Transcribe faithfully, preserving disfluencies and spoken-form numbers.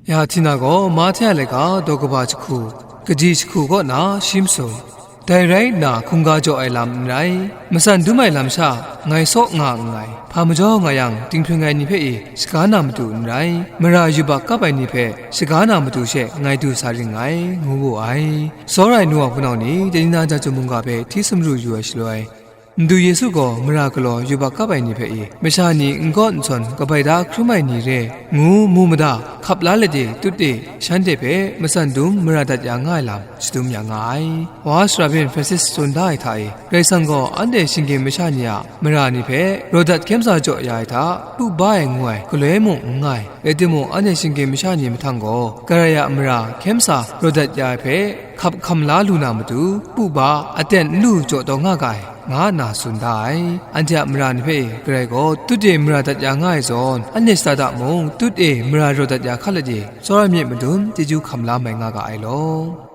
Ya Htina gaw Mahte a laika daw kaba jahku, kaji jahku kaw na shi masu. Dai rai nna, hkungga jaw ai lam n rai, matsan dum ai lam sha ngai saw nga nngai. Hpa majaw nga yang, dinghpring ai ni hpe e shaga na matu n rai, mara yubak kap ai ni hpe shaga na matu she ngai du sa ring ngai, ngu wu ai. Tsawra ai nu wa hpunau ni, dai ni na ja chyum mungga hpe hti sumru yu ai shaloi, Ndu Yesu gaw mara galaw yubak kap ai ni hpe e, masha ni n gaw n sawn kabai da hkrum ai ni re, ngu mu mada, hkap la let e tut e, shanhte hpe matsan dum mara dat ya nga ai lam shadum ya nga ai. Wa sara byin Francis tsun da ai hta e, Karai Kasang gaw anhte shinggyim masha ni a mara ni hpe raw dat hkyem sa jaw ya ai hta, pu ba ai ngu ai galoi mung n nga ai. Rai timung, anhte shinggyim masha ni mahtang gaw, Karai a mara hkyem sa raw dat ya ai hpe hkap hkam la lu na matu, pu ba aten n lu jaw taw nga ga ai, nga nna tsun da ai. Anhte a mara ni hpe Karai gaw tut e mara dat ya nga ai zawn, anhte shada da mung tut e mara raw dat ya hkat let e, tsawra myit madun chyeju hkam la mai nga ga ai law.